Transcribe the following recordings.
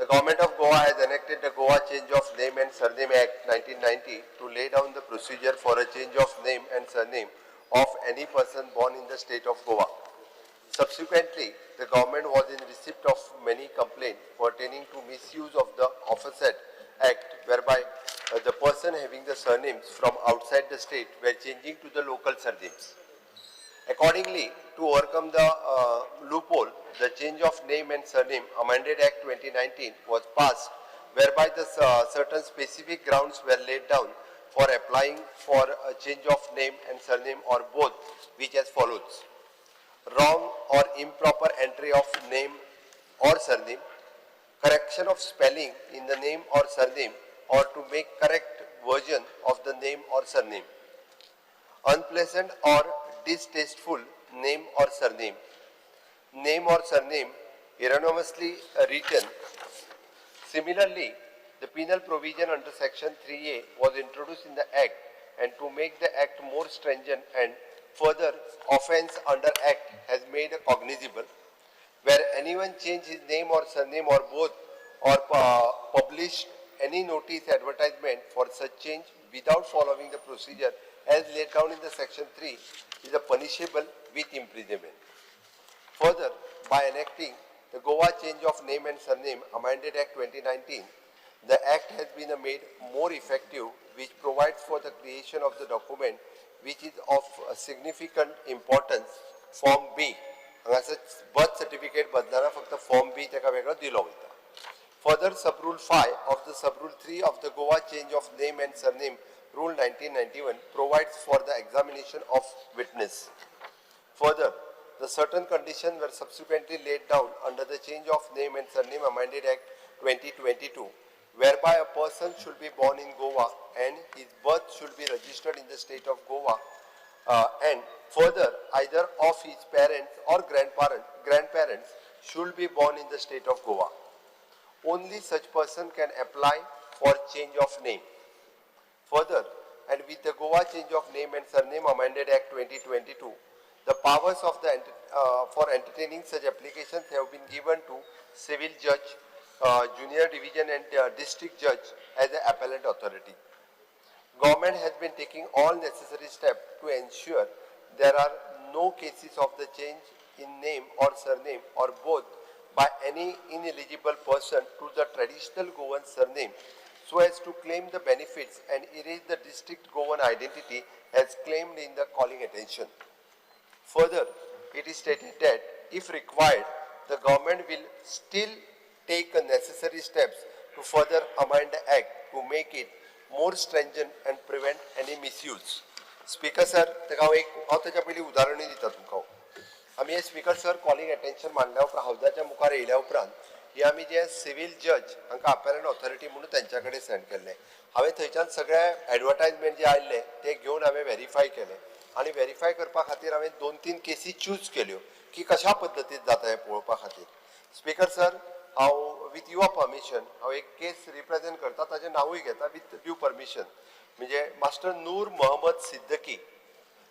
The Government of Goa has enacted the Goa Change of Name and Surname Act 1990 to lay down the procedure for a change of name and surname of any person born in the state of Goa. Subsequently, the government was in receipt of many complaints pertaining to misuse of the aforesaid act, whereby the person having the surnames from outside the state were changing to the local surnames. Accordingly, to overcome the loophole, the Change of Name and Surname Amended Act 2019 was passed, whereby the certain specific grounds were laid down for applying for a change of name and surname or both, which as follows: wrong or improper entry of name or surname, correction of spelling in the name or surname, or to make correct version of the name or surname, unpleasant or distasteful name or surname, name or surname erroneously written. Similarly, the penal provision under section 3A was introduced in the Act, and to make the Act more stringent and further offence under Act has made cognizable, where anyone change his name or surname or both or publish any notice, advertisement for such change without following the procedure as laid down in the section 3 is a punishable with imprisonment. Further, by enacting the Goa Change of Name and Surname Amended Act 2019, the Act has been made more effective, which provides for the creation of the document which is of significant importance, Form B. हांगासर birth certificate बदलना फक्त Form B ताका वेगळो दिलो वयता. Further, sub-rule 5 of the sub-rule 3 of the Goa Change of Name and Surname Rule 1991 provides for the examination of witness. Further, the certain conditions were subsequently laid down under the Change of Name and Surname Amended Act 2022, whereby a person should be born in Goa and his birth should be registered in the state of Goa, and further, either of his parents or grandparents should be born in the state of Goa. Only such person can apply for change of name. Further, and with the Goa Change of Name and Surname Amended Act 2022, the powers of the for entertaining such applications have been given to civil judge, junior division and district judge as the appellate authority. Government has been taking all necessary steps to ensure there are no cases of the change in name or surname or both by any ineligible person to the traditional Goan surname so as to claim the benefits and erase the distinct Goan identity as claimed in the calling attention. Further, it is stated that if required, the government will still take the necessary steps to further amend the act to make it more stringent and prevent any misuse. Speaker sir, ताका हांव एक हांव ताच्या पयलीं उदाहरणूय दिता तुमकां. आमी हे स्पीकर सर कॉलिंग अटेन्शन मांडल्या उपरांत, हावजाच्या मुखार येयल्या उपरांत, ही आमी जे सिवील जज हांकां अपॅरंट ऑथॉरिटी म्हणून तेंच्या कडेन सेंड केल्ले. हांवें थंयच्यान सगळे एडवर्टायजमेंट जे आयल्ले ते घेवन हांवें व्हेरीफाय केले आनी व्हेरीफाय करपा खातीर हांवें दोन तीन केसी चूज केल्यो की कशा पद्दतीन जाता हें पळोवपा खातीर. स्पीकर सर, हांव विथ your permission हांव एक केस रिप्रेझेंट करता, ताजें नांवूय घेता विथ ड्यू परमिशन. म्हणजे मास्टर नूर मोहम्मद सिद्दकी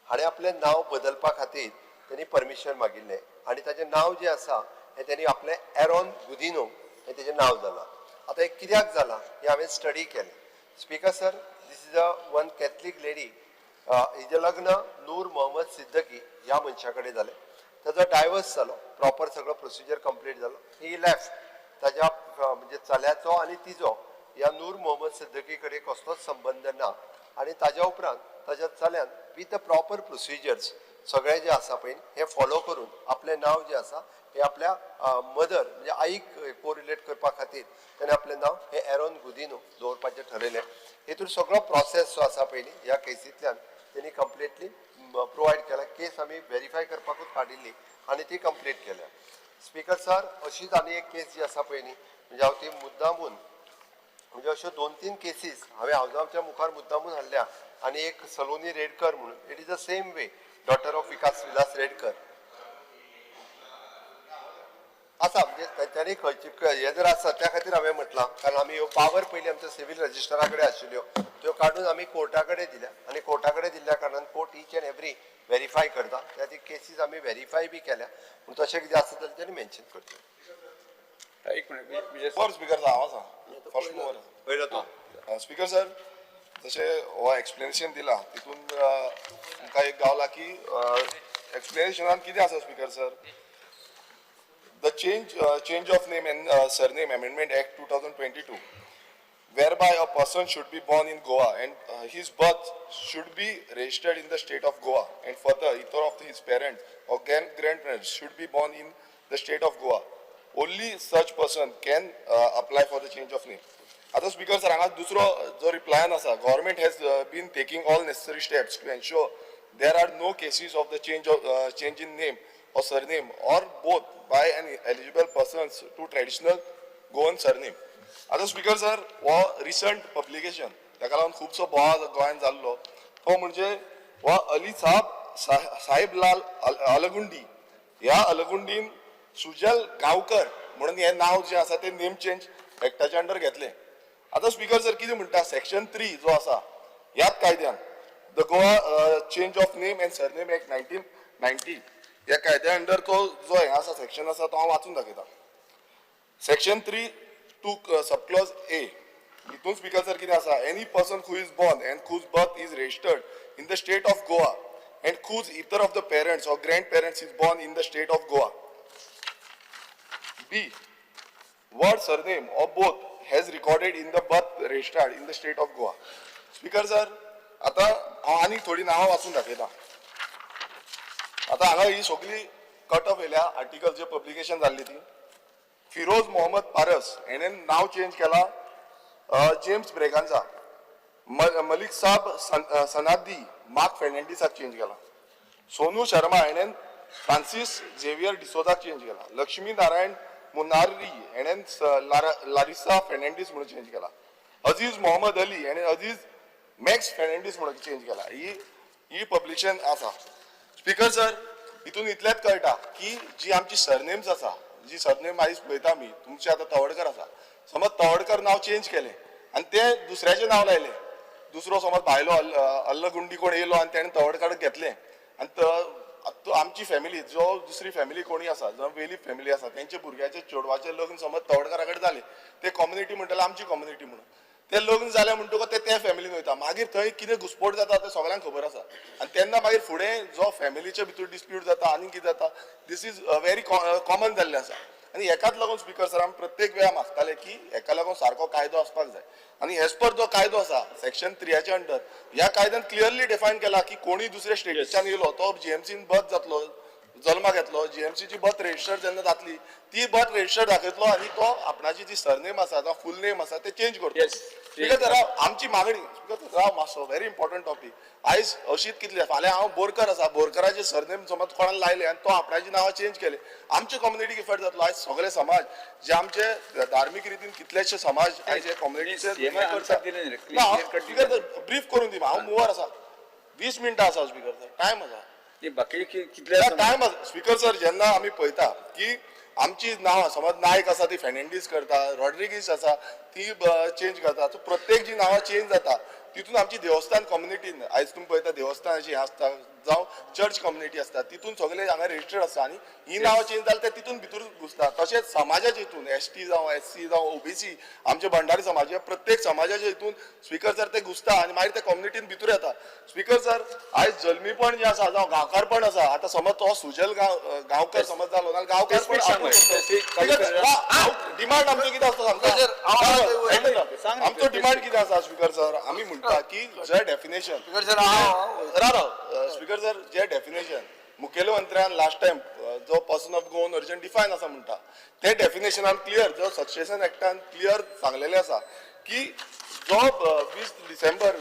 हाणें आपलें नांव बदलपा खातीर तेणी परमिशन मागिल्लें आनी ताजें नांव जें आसा हें तेणी आपलें एरोन गुदिनो हें तेजें नांव जालां. आतां हें कित्याक जालां हें हांवें स्टडी केलें. Speaker sir, this is a one Catholic lady. हिजें लग्न नूर मोहम्मद सिद्दकी ह्या मनशा कडेन जालें. ताजो डायवर्स जालो, प्रॉपर सगळो प्रोसिजर कंप्लीट जालो. ही लेफ्ट. ताज्या म्हणजे चल्याचो आनी तिजो ह्या नूर मोहम्मद सिद्दकी कडेन कसलोच संबंद ना आनी ताज्या उपरांत ताज्या चल्यान विथ the proper procedures सगळें जें आसा पळय हें फॉलो करून आपलें नांव जें आसा हें आपल्या मदर म्हणजे आईक कोरिलेट करपा खातीर ताणें आपलें नांव हें एरोन गुदिनो दवरपाचें ठरयलें. हितून सगळो प्रोसेस जो आसा पयलीं ह्या केसींतल्यान तेणी कंप्लिटली प्रोवायड केला. केस आमी व्हेरीफाय करपाकूच काडिल्ली आनी ती कंप्लीट केल्या. स्पीकर सर, अशीच आनी एक केस जी आसा पळय न्ही, म्हणजे हांव ती मुद्दामून, म्हणजे अश्यो दोन तीन केसीस हांवें हावजाच्या मुखार मुद्दामून हाडल्या. आनी एक सलोनी रेडकर म्हणून, it is the same way, daughter of Vikas Vilas Redkar आसा. म्हणजे तांच्यांनी खंयची हे जर आसा त्या खातीर हांवें म्हटलां, कारण आमी ह्यो पावर पयलीं आमच्या सिवील रजिस्टरा कडेन आशिल्ल्यो, त्यो काडून आमी कोर्टा कडेन दिल्या आनी कोर्टा कडेन दिल्ल्या कारणान court each and every verify करता. त्या ती केसीस आमी व्हेरीफाय बी केल्या. पूण तशें कितें आसा जाल्यार तेणी मेन्शन करचें. एक मिनिट विजय. फॉर स्पीकर हांव आसा फर्स्ट मुवर. पयलो तूं. स्पीकर सर, जशें हो एक्सप्लेनेशन दिला तितून तुमकां एक गावला की एक्सप्लेनेशनान कितें आसा. Speaker sir, the change of name and surname amendment act 2022, whereby a person should be born in Goa and his birth should be registered in the state of Goa, and further either of his parents or grandparents should be born in the state of Goa. Only such person can apply for the change of name. आता speaker sir, हांगा दुसरो जो रिप्लायन आसा, government has been taking all necessary steps to ensure there are no cases of the change in name or surname or both by an eligible persons to traditional Goan surname. आतां speaker sir, हो recent publication, ताका लागून खुबसो बोवाळ गोंयांत जाल्लो, तो म्हणजे हो अली साहब साहेब लाल अलगुंडी, ह्या अलगुंडीन सुजल गांवकर म्हणून हें नांव जें आसा तें नेम चेंज एक्टाच्या अंडर घेतलें. आतां स्पीकर सर, कितें म्हणटा सेक्शन 3 जो आसा ह्याच कायद्यान, the Goa change of name and surname act 1990, ह्या कायद्या अंडर तो जो हें आसा सेक्शन आसा तो हांव वाचून दाखयता. सेक्शन 3(2) सबक्लॉज ए हितून स्पीकर सर कितें आसा, any person who is born and whose birth is registered in the state of Goa and whose either of the parents or grandparents is born in the state of Goa, B word surname or both has recorded in the birth registered in the state of Goa. Speaker sir, आता हांव आनीक थोडी नांवां वाचून दाखयता. आतां हांगा ही सगळी कट ऑफ येयल्या आर्टिकल जे पब्लिकेशन जाल्ली ती. फिरोज मोहम्मद पारस हेणें नांव चेंज केला जेम्स ब्रेगांजा. मलिक साहब सनादी मार्क फेर्नांडीसाक चेंज केला. सोनू शर्मा हेणें फ्रांसीस झेवियर डिसोजाक चेंज केला. लक्ष्मी नारायण मुनारी हेणें लारिसा फेर्नांडीस म्हणून चेंज केला. अजीज मोहम्मद अली हेणें अजीज मॅक्स फेर्नांडीस म्हणून चेंज केला. ही ही पब्लिशन आसा. स्पीकर सर, हितून इतलेंच कळटा की जी आमची सरनेम्स आसा, जी सरनेम आयज पळयता आमी, तुमचे आतां तवडकर आसा, समज तवडकर नांव चेंज केलें आनी तें दुसऱ्याचें नांव लायलें, दुसरो समज भायलो अल्लगुंडी कोण येयलो आनी तेणें तवडकर घेतलें आनी तो आमची फॅमिली जो दुसरी फॅमिली कोणी आसा, जावं वेली फॅमिली आसा, तेंच्या भुरग्याचे चेडवाचें लग्न समज तवडकारा कडेन जालें, ते कम्युनिटी म्हणटले आमची कम्युनिटी म्हणून, ते लग्न जालें म्हणटकच ते त्या फॅमिलीन वयता, मागीर थंय कितें घुसपोट जाता तें सगळ्यांक खबर आसा. आनी तेन्ना मागीर फुडें जो फॅमिलीचे भितर डिस्प्यूट जाता आनी कितें जाता, this is very common जाल्लें आसा. आनी हेकाच लागून स्पीकर सर, आमी प्रत्येक वेळा मागताले की हेका लागून सारको कायदो आसपाक जाय. आनी एज पर जो कायदो आसा सेक्शन 3याच्या अंडर, ह्या कायद्यान क्लियरली डिफायन केला की कोणी दुसऱ्या स्टेटीच्यान येयलो तो जीएमसीन बर्थ जातलो, जल्माक येतलो, जीएमसीची बर्थ रजिस्टर जेन्ना जातली ती बर्थ रजिस्टर दाखयतलो आनी तो आपणाची जी सरनेम आसा जावं फूल नेम आसा ते चेंज करतलो. स्पीकर सर, आमची मागणी, स्पीकर सर राव मातसो, व्हेरी इम्पॉर्टंट टॉपीक. आयज अशीच कितली, फाल्यां हांव बोरकर आसा, बोरकराचे सरनेम समज कोणाक लायले आनी तो आपणाची नांवां चेंज केले, आमचे कम्युनिटीक इफेक्ट जातलो. आयज सगळे समाज जे आमचे धार्मीक रितीन कितलेशे समाज आयज हे कम्युनिटीचे स्पीकर ब्रीफ करून दी. हांव मुवर आसा, 20 मिनटां आसा स्पीकर सर, टायम आसा. बाकी कितले टायम आसा स्पीकर सर. जेन्ना आमी पळयता की आमची नांवां समज नायक आसा ती फेर्नांडीस करता, रॉड्रिगीस आसा ती चेंज करता, सो प्रत्येक जी नांवां चेंज जाता तितून आमची देवस्थान कम्युनिटीन आयज तुमी पळयता देवस्थानाची हें आसता जावं चर्च कम्युनिटी आसता, तितून सगळे हांगा रजिस्टर्ड आसता आनी ही नांवां चेंज जाली ते तितून भितर घुसता. तशेंच समाजाच्या हितून एसटी जावं एससी जावं ओबीसी, आमचे भंडारी समाज, ह्या प्रत्येक समाजाच्या हितून स्पीकर सर ते घुसता आनी मागीर ते कम्युनिटीन भितर येता. स्पीकर सर, आयज जल्मीपण जें आसा जावं गांवकारपण आसा, आतां समज तो सुजल गांवकर समज जालो नाल्यार गांवकारपण, डिमांड आमचो कितें आसता सांगता, आमचो डिमांड कितें आसा स्पीकर सर, आमी म्हणटा की जे डेफिनेशन स्पीकर सर, जे डेफिनेशन मुखेलमंत्र्यान लास्ट टायम जो person of Goan origin define आसा म्हणटा ते डेफिनेशनान क्लियर जो सक्सेशन एक्टान क्लियर सांगलेलें आसा की जो 20 डिसेंबर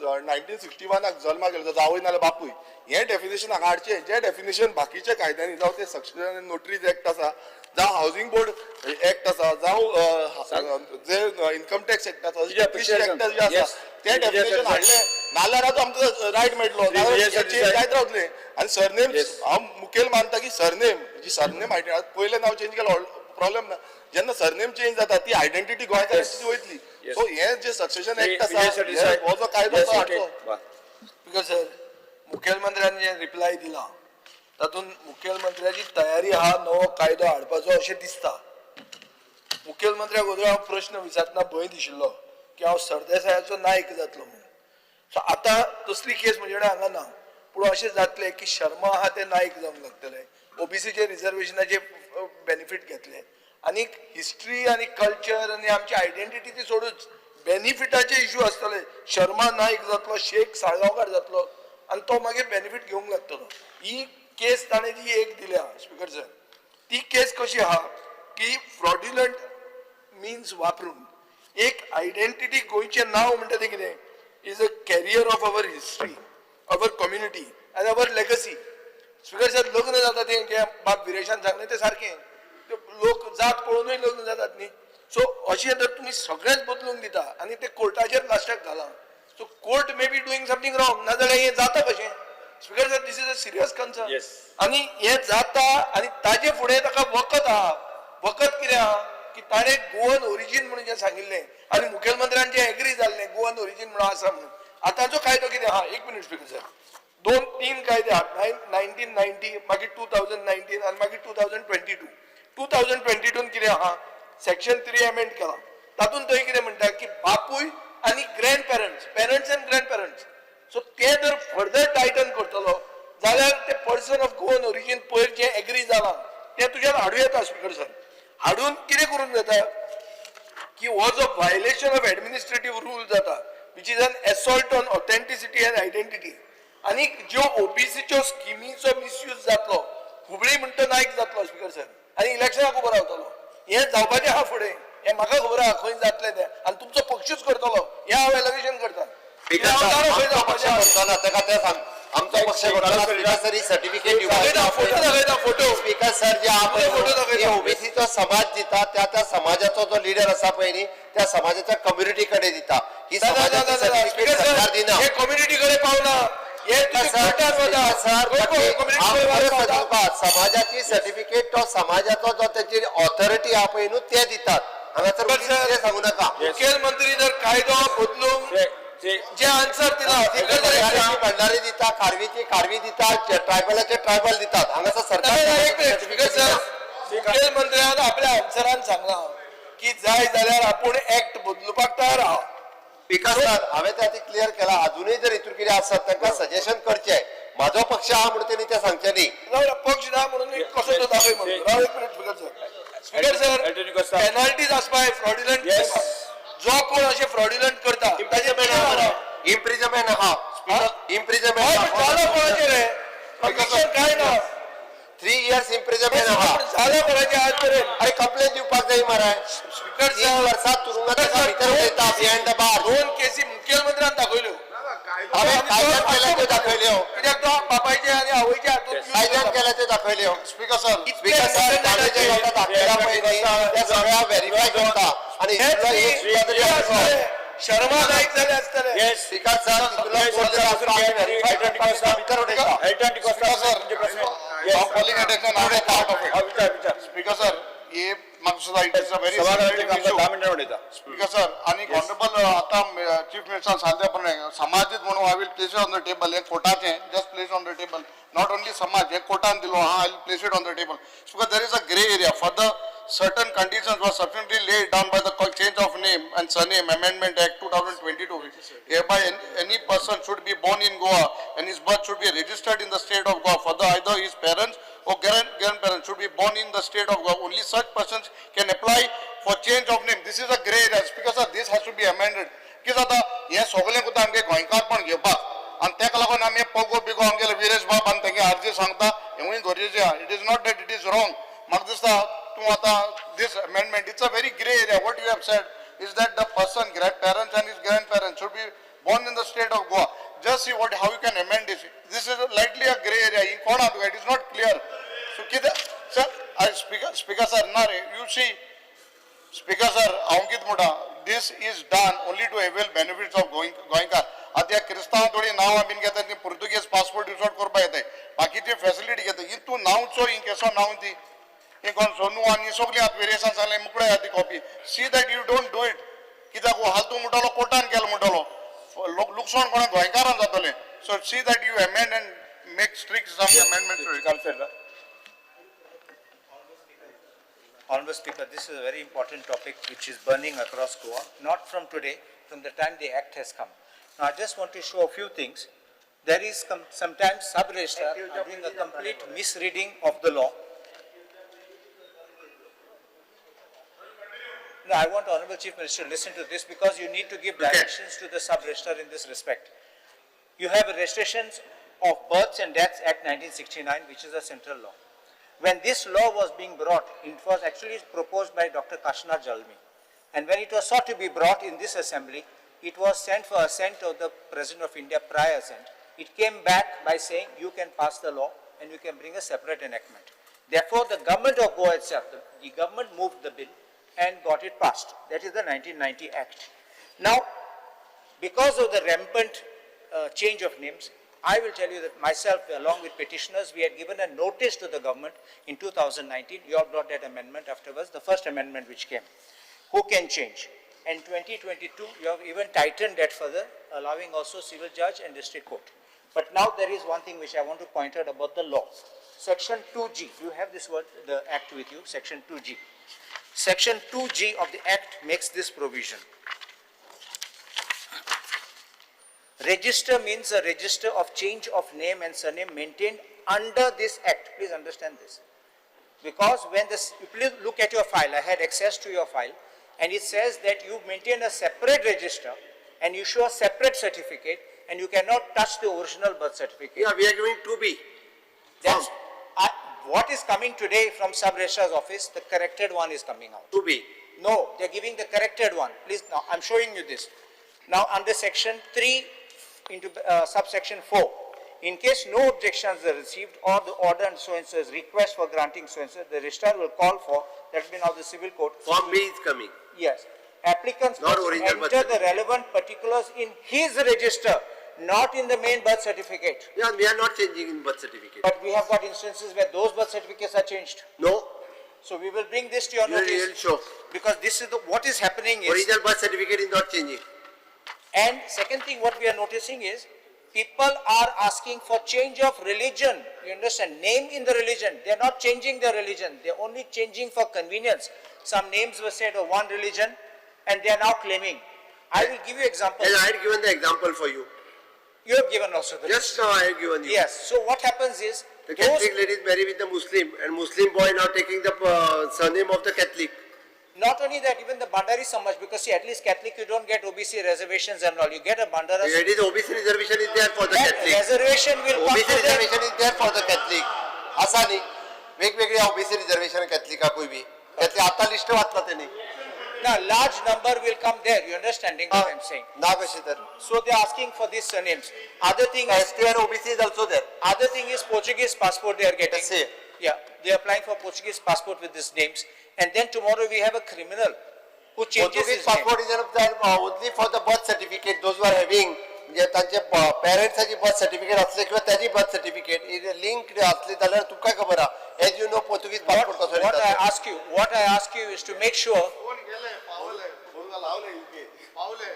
1961 जल्माक गेलो जावय नाल्यार बापूय, हें डेफिनेशन हांगा हाडचें. जें डेफिनेशन बाकीच्या कायद्यांनी जावं ते सक्सेशन नोटरीज एक्ट आसा, जावं हावजींग बोर्ड एक्ट आसा, जावं जे इन्कम टॅक्स एक्ट आसा, एक्ट जे आसा ते डेफिनेशन हाडलें नाल्यार आतां आमकां रायट मेळटलो, चेंज जायत रावतलें. आनी सरनेम हांव मुखेल मानता की सरनेम जी सरनेम पयलें नांव चेंज केलें प्रॉब्लेम ना, जेन्ना सरनेम चेंज जाता ती आयडेंटिटी गोंयकाराची वयतली. सो हें जे सक्सेशन एक्ट आसा हो जो कायदो आसा हाडचो. स्पीकर सर, मुखेलमंत्र्यान जे रिप्लाय दिला तातूंत मुखेलमंत्र्याची तयारी हा नवो कायदो हाडपाचो अशें दिसता. मुख्यमंत्र्याक अगोदर हांव प्रश्न विचारतना भंय दिशिल्लो की हांव सरदेसायाचो नायक जातलो म्हणून. सो आतां तसली केस म्हजे कडेन हांगा ना, पूण अशें जातलें की शर्मा आहा ते नायक जावंक लागतले, ओबीसीचे रिजर्वेशनाचे बेनिफीट घेतले आनी हिस्ट्री आनी कल्चर आनी आमची आयडेंटिटी ती सोडूच बेनिफिटाचे इशू आसतले. शर्मा नायक जातलो, शेख साळगांवकार जातलो आनी तो मागीर बेनिफीट घेवंक लागतलो. ही केस ताणें जी एक दिल्या स्पीकर सर, ती केस कशी आहा की फ्रॉड्युलंट मिन्स वापरून एक आयडेंटिटी, गोंयचें नांव म्हणटा तें कितें, is a carrier of our history, our community and our legacy. Speaker sir, लग्न जाता तें जें बाब विरेशान सांगलें तें सारकें, ते लोक जात पळोवनूय लग्न जातात न्ही. सो अशें जर तुमी सगळेंच बदलून दिता आनी ते कोर्टाचेर लास्टाक घालां, so court may be doing something wrong, नाजाल्यार हें जाता कशें? Speaker sir, this is a serious concern. Yes. आनी हें जाता आनी ताजे फुडें ताका वखद आहा. वखद कितें आहा की ताणें गोवन ओरिजीन म्हणून जें सांगिल्लें आनी मुखेलमंत्र्यान जें एग्री जाल्लें गोवन ओरिजीन म्हणून आसा म्हणून, आतांचो कायदो कितें आहा, एक मिनीट स्पीकर सर, दोन तीन कायदे आहात, 1990, मागीर 2019 आनी मागीर 2022. 2022 कितें आहा, सेक्शन 3 अमेंड केला, तातूंत थंय कितें म्हणटा की बापूय आनी grand parents, parents and grand parents, so ते जर फर्दर टायटन करतलो जाल्यार ते पर्सन ऑफ गोवन ओरिजीन पयर जें एग्री जालां तें तुज्यान हाडूं येता. स्पीकर सर, हाडून कितें करूंक जाता की हो जो व्हायलेशन ऑफ एडमिनिस्ट्रेटीव रूल जाता, which is an assault on authenticity and identity, आनी ज्यो ओबीसीच्यो स्किमीचो मिसयूज जातलो, हुबळी म्हणटा नायक जातलो स्पीकर सर, आनी इलेक्शनाक उबो रावतलो. हें जावपाचें आहा फुडें, हें म्हाका खबर आहा खंय जातलें तें, आनी तुमचो पक्षूच करतलो हें हांव एलिगेशन करता. स्पीकर सर, आमचो पक्ष करतना ताका ते सांग, आमचो पक्ष करतना स्पीकर सर ही सर्टिफिकेट दाखयता, फोटो दाखयता, फोटो. स्पीकर सर, जे आहा फोटो पळय दाखयता. ओबीसीचो समाज दिता, त्या त्या समाजाचो जो लिडर आसा पळय न्ही, त्या समाजाच्या कम्युनिटी कडेन दिता. ही समाजाची सर्टिफिकेट सरकार दिना. हे कम्युनिटी कडेन पावना, हे तुजें कोर्टात वता. सर, community हांव कडेन खरें वता. सांगता तुका, समाजाची सर्टिफिकेट तो समाजाचो जो तेची ऑथॉरिटी आहा पळय न्हू ते दितात. हांगासर Speaker sir, कितें सांगू नाका. मुखेलमंत्री जर कायदो बदलूंक जे आन्सर दिला, भंडारी भंडारी दिता, खारवीची खारवी दिता, ट्रायबलाचे ट्रायबल दितात. हांगासर सरकार एक मिनिट स्पीकर सर, मुखेलमंत्र्यान आपल्या आन्सरान सांगलां की जाय जाल्यार आपूण एक्ट बदलुपाक तयार आहा. स्पीकर सर, हांवें ते आतां क्लियर केला. अजूनय जर हितून कितें आसत तांकां सजेशन करचें. म्हाजो पक्ष आहा म्हणून तेणी तें सांगचें न्ही. राव, पक्ष ना म्हणून कसो तो दाखय म्हणून. राव एक minute speaker sir. Speaker sir, Attorney Costa. Penalties आसपाय फ्रॉड्युलंट, Yes. जो कोण अशें फ्रॉड्युलंट करता ताजे इम्प्रिजमेंट आहा, इम्प्रिजमेंट. जालां कोणाचें रे, कंडिशन काय ना, 3 इयर्स इम्प्रिजमेंट आहा. जालां कोणाचें आज मेरेन? अरे कंप्लेन दिवपाक जाय मरे. स्पीकर 3 सर, वर्सां तुरुंगात ताका भितर उडयता बिहायंड the बार. दोन केसी मुखेलमंत्र्यान दाखयल्यो. हांवें कायद्यान केल्या त्यो दाखयल्यो. कित्याक तो बापायचे आनी आवयच्या हातून कायद्यान केल्या त्यो दाखयल्यो. स्पीकर सर, स्पीकर सर, ताणें जे म्हाका दाखयला पळय न्ही, ते सगळ्या व्हेरीफाय करता आनी हितूंतलो एक सुद्दां तरी आसलो. शर्मा नाईक जाले आसतले. Yes. Speaker sir, तितूंतलो कोण जर आसलो आमी व्हेरीफाय करता, ताका भितर उडयता. Attorney Costa, Speaker sir, तुमचे प्रश्न. I'm calling attention, I'm a part of it. हा, विचार विचार. स्पीकर सर, हे म्हाका सुद्दां it is a very सभाघराचे sensitive कामकाज issue. 10 मिनटां उलयता. स्पीकर सर, आणि ऑनरेबल आता चीफ मिनिस्टर सांगल्या प्रमाणे समाजीत म्हणून I will place on the table हे कोर्टाचे, just place on the table, not only समाज, हे कोर्टान दिलो हा, I will place it on the table. Speaker, there is a grey area for the certain conditions were sufficiently laid down by the change of name and surname amendment act 2022, hereby any person should be born in Goa and his birth should be registered in the state of Goa. Further, either his parents or grandparents should be born in the state of Goa. Only such persons can apply for change of name. This is a grey area because sir, this has to be amended. कितें जाता, हें सगळें कुतां आमगे गोंयकारपण घेवपाक आनी तेका लागून आमी पोगो बिगो आमगेले विरेश बाब आनी तेंगे अर्जी सांगता, हेंवूय गरजेचें आहा. It is not that it is wrong. म्हाका दिसता तूं आतां this amendment, it's a very grey area. What you have said is that the person, grandparents and his grandparents should be born in the state of Goa. Just see what, how you can amend this. This is lightly a grey area. ही कोण आहा तुका, it is not clear. So कितें sir, I speaker, speaker sir, ना रे, you see speaker sir, हांव कितें म्हणटा, this is done only to avail benefits of गोंयकार. आतां ह्या क्रिस्तांव थोडी नांवां बीन घेतात, ती पुर्तुगेज पासपोर्ट बिसपोर्ट करपा येताय, बाकीची फेसिलिटी घेता. ही तूं नांवचो ही केसो नांव ती ही कोण सोनू आनी सगळीं आतां वेरियेशन सांगलें, मुकळे आहा ती copy. See that you don't do it. कित्याक हो हाल तूं म्हणटलो कोर्टान केलो म्हणटलो, लुकसाण कोणा गोंयकारान जातलें. So see that you amend and make strict some amendment to it. काल sir. Honorable Speaker, this is a very important topic which is burning across Goa, not from today, from the time the act has come. Now, I just want to show a few things. There is sometimes sub-registrar are doing a complete misreading of the law. No, I want Honorable Chief Minister to listen to this because you need to give directions to the sub-registrar in this respect. You have Registrations of Births and Deaths Act 1969, which is a central law. When this law was being brought, it was actually proposed by Dr. Kashinath Jalmi. And when it was sought to be brought in this assembly, it was sent for assent of the President of India prior assent. It came back by saying you can pass the law and you can bring a separate enactment. Therefore, the government of Goa itself, the government moved the bill and got it passed. That is the 1990 Act. Now, because of the rampant change of names, I will tell you that myself, along with petitioners, we had given a notice to the government in 2019. You all brought that amendment afterwards, the first amendment which came. Who can change? And 2022, you have even tightened that further, allowing also civil judge and district court. But now there is one thing which I want to point out about the law. Section 2G, you have this word, the act with you, Section 2G. Section 2G of the act makes this provision. Register means a register of change of name and surname maintained under this act. Please understand this. Because when this, please look at your file, I had access to your file, and it says that you maintain a separate register and you show a separate certificate and you cannot touch the original birth certificate. Yeah, we are giving 2B. That's, what is coming today from sub-registrar's office, the corrected one is coming out. 2B. No, they're giving the corrected one. Please, now, I'm showing you this. Now, under section 3 into subsection 4, in case no objections are received or the order and so and so is request for granting so and so, the registrar will call for, that will be now the civil court. Form B is coming. Yes. Applicants Not must original birth enter the relevant particulars in his register, not in the main birth certificate. Yeah, we are not changing in birth certificate. But we have got instances where those birth certificates are changed. No, So we will bring this to your you will notice. show. Because this is the, what is happening is. Original birth certificate is not changing. And second thing, what we are noticing is, people are asking for change of religion. You understand? Name in the religion. They are not changing their religion. They are only changing for convenience. Some names were said of one religion, and they are now claiming. I will give you examples. And I had given the example for you. You have given also the Just now I have given you. Yes. So what happens is, The those, Catholic lady is married with the Muslim and Muslim boy now taking the surname of the Catholic. not only that, even the Bhandari Samaj, because see, at least Catholic, you don't get OBC reservations and all. You get a Bhandara. It is OBC reservation is there for the That Catholic. reservation will come OBC to them. Reservation is there for the Catholic. असा न्ही, वेगवेगळे OBC reservation कॅथलिकाकूय बी Catholic आता list वाचला त्यांनी. Now, large number will come there. You understanding what I'm saying? ना कशी तर So they are asking for these surnames. Other thing is, ST and OBC is also there. other thing is Portuguese passport they are getting. Yes, sir. Yeah, they are applying for Portuguese passport with these names. And then tomorrow we have a criminal who changes Portuguese his name. Passport is only for the birth certificate those are having, म्हणजे तांचे पेरंट्साची birth certificate असले किंवा त्याची birth certificate linked असली जाल्यार तुमकां खबर आहा, as you know Portuguese passport कसो What I दितात. ask you, what I ask you is to make sure, phone गेले पावले फोन लावले युके पावले.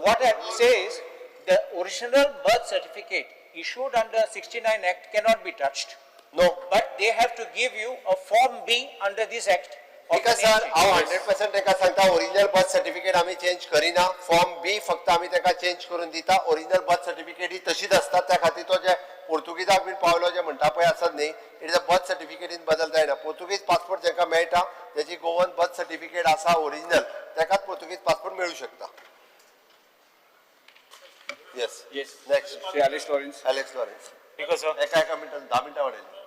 what I say is, the original birth certificate issued under 69 Act cannot be touched. No. But they have to give you a Form B under this Act. of because the name sir change. हांव 100% तांकां सांगता, original birth certificate आमी change करिना, form बी फक्त आमी ताका change करून दिता. ओरिजिनल बर्थ सर्टिफिकेट ही तशीच आसता, त्या खातीर तो जे पोर्तुगीजाक बीन पावलो जे म्हणटा पळय आसत न्ही, it is a birth सर्टिफिकेटीन बदल जायना. पोर्तुगीज पासपोर्ट जांकां मेळटा तेजी गोवन बर्थ सर्टिफिकेट आसा ओरिजिनल, ताकाच पोर्तुगीज पासपोर्ट मेळूं शकता. Yes. Yes. Next. Shri Alex Lawrence. Alex Lawrence. Speaker sir. एका एका मिनटान 10 मिनटां वाडयली.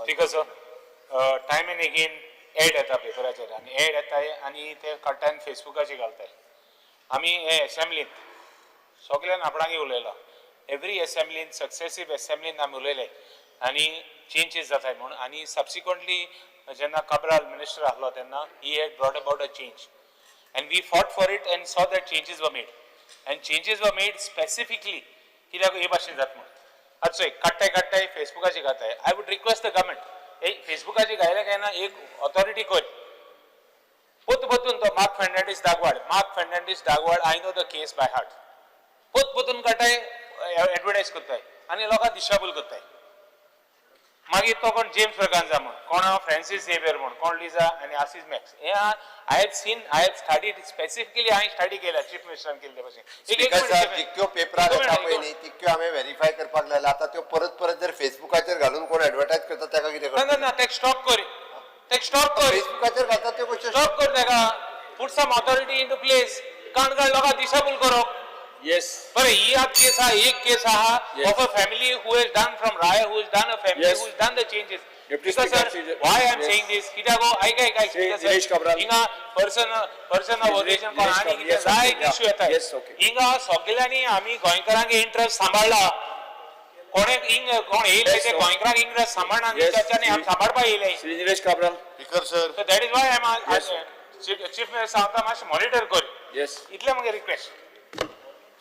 Speaker sir, time and again ad येता पेपराचेर आनी एड येताय आनी ते काडटाय आनी फेसबुकाचेर घालताय. आमी हे एसेंब्लींत सगळ्यान आपणागे उलयलां, एवरी एसेंब्लीन सक्सेसीव एसेंब्लीन आमी उलयले आनी चेंजीस जाताय म्हूण. आनी सबसिक्वंटली जेन्ना काब्राल मिनिस्टर आहलो तेन्ना he had brought about a change and we fought for it and saw that changes were made and changes were made specifically कित्याक हे भाशेन जाता म्हूण. आतां चोय काडटाय काडटाय फेसबुकाचेर घाताय. I would request the government, एक फेसबुकाचेर घायले काय ना एक ऑथॉरिटी कर पोत पोतून तो Mark Fernandes Dagwad, Mark Fernandes Dagwad, I know the case by heart. पोत पोतून काडटाय, एडवर्टायज करताय आनी लोकांक दिशाभूल करताय. मागीर तो कोण जेम्स ब्रगांजा म्हण, कोण फ्रांसीस झेवियर म्हण, कोण लिजा आनी आसीस मॅक्स. हे I have seen, I have studied specifically. हांवें स्टडी केल्या चीफ मिनिस्टरान केल्ले भशेन. स्पीकर साहेब, जितक्यो पेपरार येता पळय न्ही तितक्यो हांवें व्हेरीफाय करपाक लागला. आतां त्यो परत परत जर फेसबुकाचेर घालून कोण एडवर्टायज करता ताका कितें ना करता? ना ना, तेका स्टॉप कर, तेका स्टॉप कर. फेसबुकाचेर घालतात त्यो गोश्टी. स्टॉप कर ताका. Put some authority into place. काणकाण लोकांक दिशाभूल करप. येस. बरं, ही आत केस आहा, एक केस आहा Yes. Of a family who has done from Rai, who has done a family, Yes. Who has done the changes. Deputy Speaker, Shri- why I am Yes. Saying this कित्याक गो, आयक आयक आयक. Shri Dinesh Cabral. हिंगा person person of Shri origin कोण Dinesh आनी Cabral. कितें Yes, okay. जायते Yeah. Issue येता. Yes, okay. हिंगा सगल्यांनी आमी गोंयकारांक इंट्रस्ट सांबाळ्ळा. कोणे हिंग कोण येयले Yes, ते sir. गोंयकारांक इंट्रस्ट सांबाळना. Yes. ताच्यानी आमी सांबाळपा येयले. Shri Nilesh Cabral. Speaker sir. So that is why I am Yes. Chief minister सांगता, मातशें मॉनिटर कर. येस. इतलें मगे रिक्वेस्ट.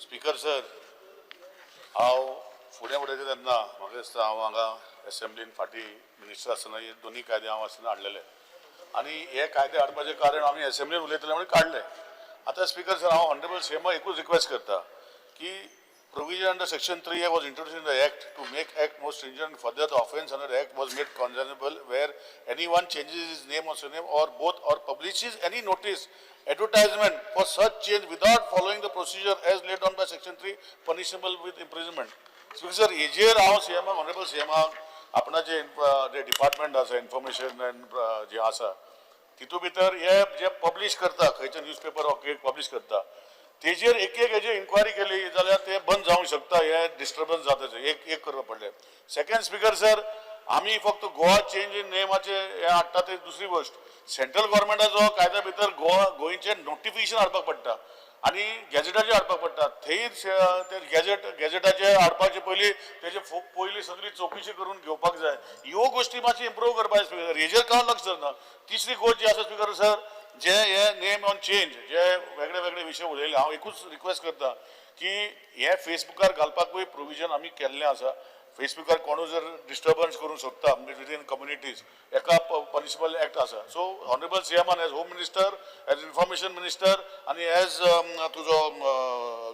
स्पीकर सर, हांव फुडें उलयता तेन्ना म्हाका दिसता हांव हांगा एसेंब्लीन फाटीं मिनिस्टर आसतना हे दोनी कायदे हांव आसतना हाडलेले आनी हे कायदे हाडपाचें कारण आमी एसेंब्लीन उलयतले म्हणून काडले. आतां स्पीकर सर, हांव ऑनरेबल सीएमाक एकूच रिक्वेस्ट करता की provision under section 3A was introduced in the act to make act more stringent. Further, the offence under the act was made cognizable where anyone changes his name or surname or both or publishes any notice, advertisement for such change without following the procedure as laid down by section 3, punishable with imprisonment. Speaker sir, हेजेर हांव सीएमाक, honourable सीएमाक, आपणाचे जे department आसा information and जे आसा तितू भितर हे जे publish करता खंयचे न्यूजपेपर पब्लीश करता तेजेर एक एक हेजेर इन्क्वायरी केली जाल्यार ते बंद जावंक शकता. हे डिस्टर्बन्स जाता ते एक एक करपा पडलें. सेकंड स्पीकर सर, आमी फक्त गोवा चेंज इन नेमाचे हे हाडटा ते दुसरी गोश्ट. सेंट्रल गव्हर्मेंटाचो कायद्या भितर गोवा गोंयचें नोटिफिकेशन हाडपाक पडटा आनी गॅजेटाचेर हाडपाक पडटा. थंय ते गॅजेटाचे हाडपाचे पयलीं तेजे पयलीं सगळी चौकशी करून घेवपाक जाय. ह्यो गोश्टी मातशी इम्प्रूव करपाक जाय स्पीकर. हेजेर कांय लक्ष धरना. तिसरी गोश्ट जी आसा स्पीकर सर, जे हे नेम ऑन चेंज जे वेगळे वेगळे विशय उलयले, हांव एकूच रिक्वेस्ट करता की हे फेसबुकार घालपाकूय प्रोविजन आमी केल्लें आसा. फेसबुकार कोणूय जर डिस्टर्बन्स करूंक सोदता विदीन कम्युनिटीज, एका पनिशेबल एक्ट आसा. सो ऑनरेबल सीएमान as home minister, as information minister आनी एज तुजो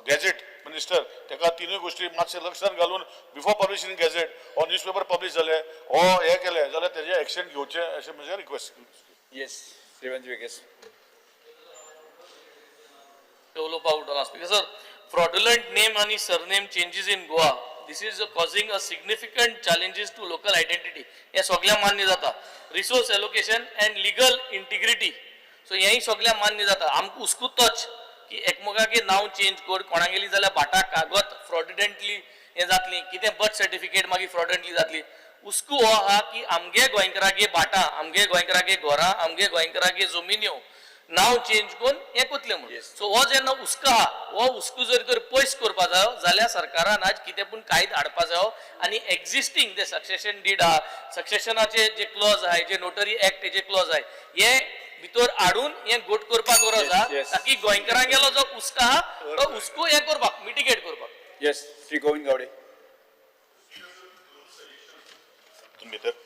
गॅजेट मिनिस्टर, तेका तिनूय गोश्टी मातशें लक्षात घालून before publishing gazette or newspaper publish जाले ओ हे केले जाल्यार तेजें एक्शन घेवचें अशें म्हजें रिक्वेस्ट. येस, श्रीमंत वेगेस. उलोवपाक उरना. Speaker sir, fraudulent name आणि surname changes in Goa, this is causing a significant challenges to local identity. हें सगळ्यांक मान्य जाता. Resource allocation and legal integrity, so हेंय सगळ्यांक मान्य जाता. आमकां उसकूतच की एकमेकागे नांव चेंज कर कोणागेली जाल्यार भाटा कागद फ्रॉड्युलंटली हें जातली, कितें बर्थ सर्टिफिकेट मागीर फ्रॉड्युलंटली जातली. हुस्को हो आहा की आमगे गोंयकारागे भाटां, आमगे गोंयकारागे घरां, आमगे गोंयकारागे जमिन्यो नांव चेंज करून हें कोतलें म्हणून. Yes. सो हो जेन्ना हुस्को आहा, हो हुस्को जर तर पयस करपा जायो जाल्यार सरकारान आज कितें पूण कायदो हाडपा जायो आनी एक्झिस्टींग जे सक्सेशन did आहा, सक्सेशनाचे जे क्लॉज आहाय, जे नोटरी एक्ट हेजे क्लॉज आहाय, हे भितर हाडून हें घट करपाक गरज आहा, Yes, yes. ताकी गोंयकारांगेलो जो हुस्को आहा तो हुस्को हें करपाक, मिटिगेट करपाक. येस, श्री गोविंद गावडे. तितून भितर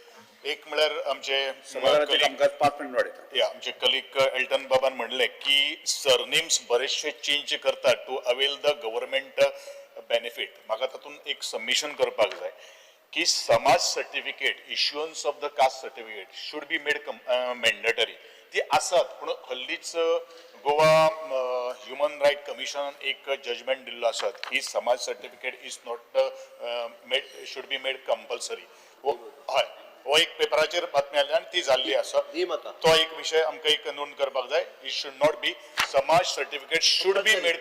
एक म्हळ्यार आमचे सभाघराचें colleague- कामकाज 5 मिनट वाडयता. या आमचे कलीग एल्टन बाबान म्हणलें की सरनेम्स बरेचशे चेंज करतात to avail the government benefit. म्हाका तातूंत एक सबमिशन करपाक जाय की Samaj certificate, issuance of the caste certificate should be made mandatory. ती आसात, पूण हल्लीच गोवा ह्युमन रायट कमिशनान एक जजमेंट दिल्लो आसात की Samaj certificate is not made, should be made compulsory. हय, हो एक पेपराचेर बातमी आयली आनी ती जाल्ली आसा. दी म्हाका. तो एक विशय आमकां एक नोंद करपाक जाय. It should not be, Samaj certificate should be made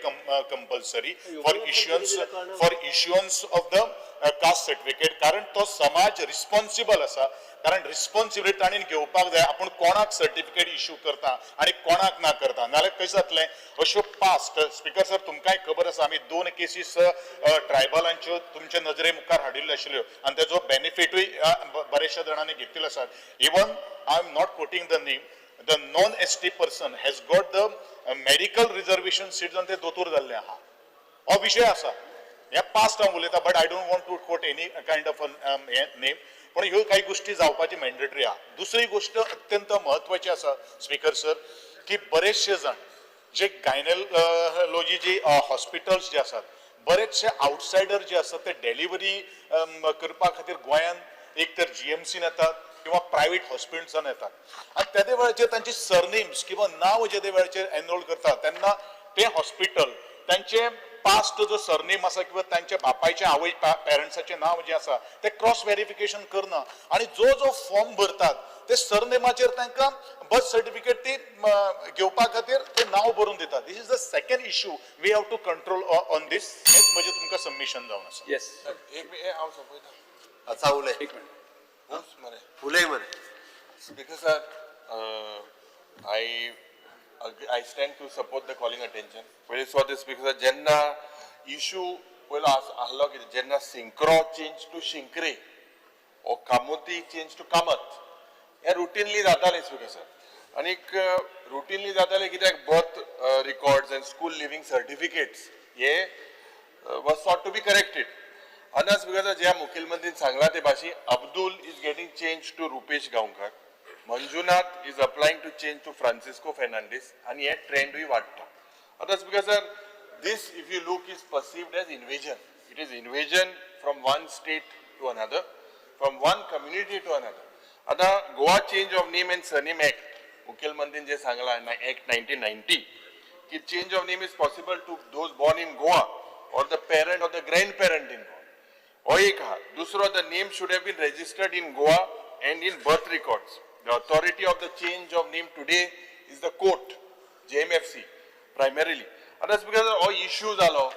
compulsory for issuance of the caste certificate, कारण तो समाज रिस्पॉन्सिबल आसा. कारण रिस्पॉन्सिबिलिटी ताणें घेवपाक जाय आपूण कोणाक सर्टिफिकेट इश्यू करता आनी कोणाक ना करता. नाजाल्यार कशें जातलें? अश्यो पास्ट, स्पीकर सर, तुमकांय खबर आसा, आमी दोन केसीस ट्रायबलांच्यो तुमच्या नजरे मुखार हाडिल्ल्यो आशिल्ल्यो आनी तेजो बेनिफिटूय बरेचशा जाणांनी घेतिल्लो आसात. Even I am not quoting the name, the non ST person has got the medical reservation seat आनी ते दोतोर जाल्ले आहा. हो विशय आसा. हे पास्ट हांव उलयता, but I don't want to quote any kind of हे नेम, पण ह्यो काही गोष्टी जावपाची मॅन्डेटरी आहा. दुसरी गोष्ट अत्यंत म्हत्वाची आसा स्पीकर सर, की बरेचशे जाण जे गायनोलॉजी जी हॉस्पिटल्स जे आसात, बरेचशे आउटसायडर जे आसात ते डिलिव्हरी करपा खातीर गोंयांत एक तर जीएमसीन येतात किंवा प्रायव्हेट हॉस्पिटल्सान येतात आनी तेदे वेळाचेर तांचे सरनेम्स किंवा नांव जेदे वेळाचेर एनरोल करतात तेन्ना ते हॉस्पिटल तांचे पास्ट जो सरनेम आसा किंवा तांच्या बापायचे आवय पेरंट्साचें नांव जें आसा तें क्रॉस वेरिफिकेशन करना आनी जो जो फॉर्म भरतात ते सरनेमाचेर तांकां बर्थ सर्टिफिकेट ती घेवपा खातीर ते नांव बरोवन दितात. This is the second issue we have to control on this. हेच म्हजें तुमकां सबमिशन जावन आसा. येस. एक हांव सोंपयता. आसा उलय. एक मिनट. मरे. उलय मरे. Speaker sir, I stand to support the calling attention. पयलीं सुवात स्पीकर सर, जेन्ना इशू पयलो आहलो कितें, जेन्ना सिंक्रो चेंज टू शिंक्रे ओ कामोती चेंज टू कामत, हें रुटीनली जातालें स्पीकर सर. आनीक रुटीनली जातालें कित्याक birth records and school leaving certificates hey was sought to be corrected. आनी स्पीकर सर, ज्या मुखेलमंत्रीन सांगलां ते भाशेन Abdul is getting change to Rupesh Gaonkar, Manjunath is applying to change to Francisco Fernandes, आनी हे ट्रेंडूय वाडटा. आतां speaker sir, this if you look is perceived as invasion. It is invasion from one state to another, from one community to another. आतां Goa change of name and surname act, मुखेलमंत्रीन जे सांगलां act 1990 की change of name is possible to those born in Goa or the parent or the grandparent in Goa. हो एक आहा. दुसरो, the name should have been registered in Goa and in birth records. The authority of the change of name today is the court, JMFC primarily. आतां because हो issue जालो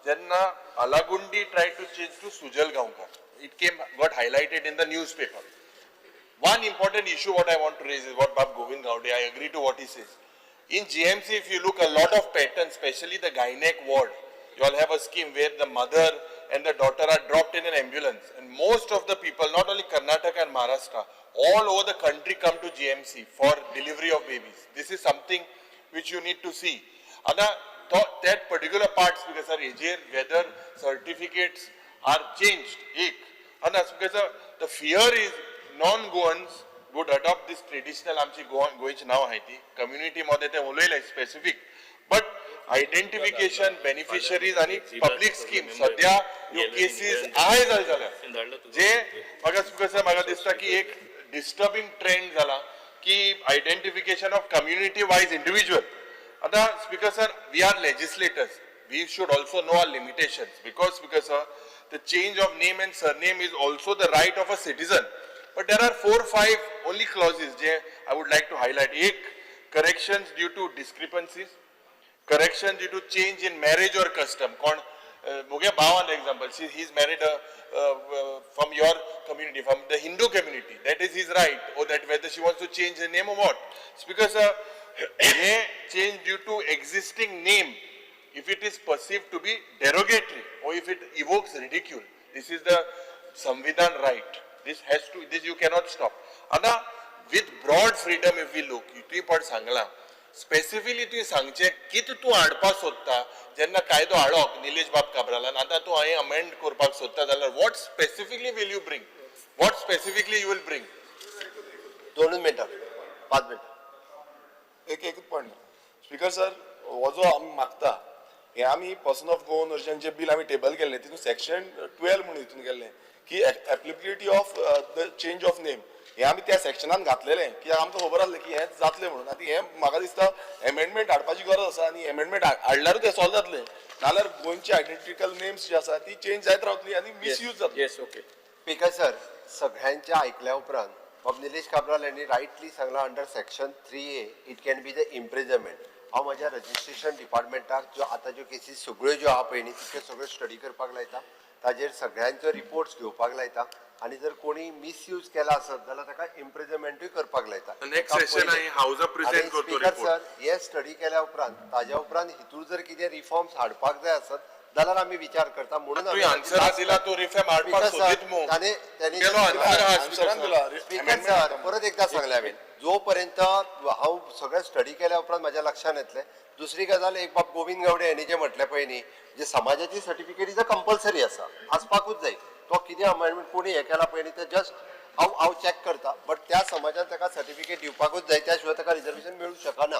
जेन्ना Alagundi try to change to Sujal Gaonkar, it came got highlighted in the newspaper. One important issue what I want to raise is what Bab Govind Gaude, I agree to what he says. In GMC, if you look, a lot of patterns, especially the gynec ward, you all have a scheme where the mother and the daughter are dropped in an ambulance. And most of the people, not only Karnataka and Maharashtra, all over the country come to GMC for delivery of babies. This is something which you need to see. Ana, that particular parts, because sir, हेजेर whether certificates are changed, एक. Ana, because sir, the fear is non-Goans would adopt this traditional आमची गोंयची नांव आहाय ती community मध्ये ते उलयले स्पेसिफीक, बट आयडेंटिफिकेशन बेनिफिशरीज आनी पब्लीक स्कीम सद्या ह्यो केसीस आहाय जाले जाल्यार जे म्हाका कसं म्हाका दिसता की एक डिस्टर्बिंग ट्रेंड जाला की identification of community wise individual. आतां speaker sir, we are legislators, we should also know our limitations, because sir, the change of name and surname is also the right of a citizen. But there are 4-5 only clauses J I would like to highlight. एक, corrections due to discrepancies, correction due to change in marriage or custom. कोण मुगे भावान example, he is married from your community, from the Hindu community, that is his right, or that whether she wants to change the name or what. Because hey change due to existing name, if it is perceived to be derogatory or if it evokes ridicule, this is the Samvidhan right. This has to, this you cannot stop. आतां with broad freedom if we look, तुवें पण सांगलां specifically, तुवें सांगचें कितें तूं हाडपाक सोदता. जेन्ना कायदो हाडप निलेश बाब काब्रालान, आतां तूं हांवें अमेंड करपाक सोदता जाल्यार what specifically will you bring, what specifically you will bring? दोनूच मिनटां, 5 मिनटां. एक एकूच point. Speaker sir, हो जो आमी मागता हे आमी person of Goan origin J bill आमी टेबल केल्लें तितून सेक्शन 12 म्हणून हितून केल्लें की applicability of the change of name हे आमी त्या सेक्शनान घातलेलें कित्याक आमकां खबर आसलें की हें जातलें म्हणून. आतां हें म्हाका दिसता एमेंडमेंट हाडपाची गरज आसा आनी एमेंडमेंट हाडल्यारूच तें सॉल्व जातलें, नाल्यार गोंयची आयडेंटिकल नेम्स जी आसा ती चेंज जायत रावतली आनी मिसयूज जातली. Yes, okay. Speaker sir, सगळ्यांच्या आयकल्या उपरांत बाब निलेश काब्राल यांनी रायटली सांगलां, under section 3A it can be the imprisonment. हांव म्हज्या रजिस्ट्रेशन डिपार्टमेंटाक ज्यो आतां ज्यो केसीस सगळ्यो ज्यो आहा पळय न्ही, तितक्यो सगळ्यो स्टडी करपाक लायता, ताजेर सगळ्यांचो रिपोर्ट्स घेवपाक लायता आनी जर कोणी मिसयूज केला आसत जाल्यार ताका इम्प्रिजमेंटूय करपाक लायता. Next session हांवें हावजा प्रेझेंट करतो स्पीकर रिपोर्ट. सर, हे स्टडी केल्या उपरांत ताज्या उपरांत हितूर जर कितें रिफॉर्म्स हाडपाक जाय आसत जाल्यार आमी विचार करता. म्हणून तुवें आन्सर दिला, तूं रिफॉर्म हाडपाक सोदीत मू. केलो आन्सर आहा स्पीकर सर, परत एकदा सांगलें हांवें, जो पर्यंत हांव सगळें स्टडी केल्या उपरांत म्हाज्या लक्षांत येतलें. दुसरी गजाल, एक बाब गोविंद गावडे हांणी जें म्हटलें पळय न्ही, जे समाजाची सर्टिफिकेट is a compulsory आसा, आसपाकूच जाय. तो कितें अमेंडमेंट कोणी हें केला पळय न्ही, तें जस्ट हांव हांव चॅक करता, बट त्या समाजान ताका सर्टिफिकेट दिवपाकूच जाय, त्या शिवाय ताका रिजर्वेशन मेळूंक शकना.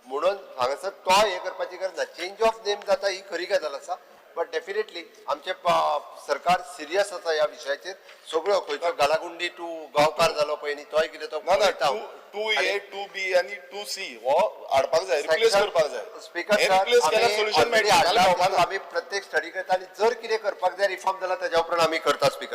म्हणून हांगासर तो हें करपाची गरज ना. चेंज ऑफ नेम जाता ही खरी गजाल आसा, बट डेफिनेटली आमचे सरकार सरकार सिरियस आसा ह्या विशयाचेर. सगळ्यो खंयचो गालागुंडी टू गांवकार जालो पळय न्ही, तोय कितें तो ना ना, पळयता. टू ए, टू बी आनी टू सी हो हाडपाक जाय, रिप्लेस करपाक जाय. स्पीकर हे रिप्लेस केल्यार सोल्युशन मेळटलें, नाजाल्यार गावपाना. आमी प्रत्येक स्टडी करता आनी जर कितें करपाक जाय रिफॉर्म जाल्यार ताज्या उपरांत आमी करता स्पीकर.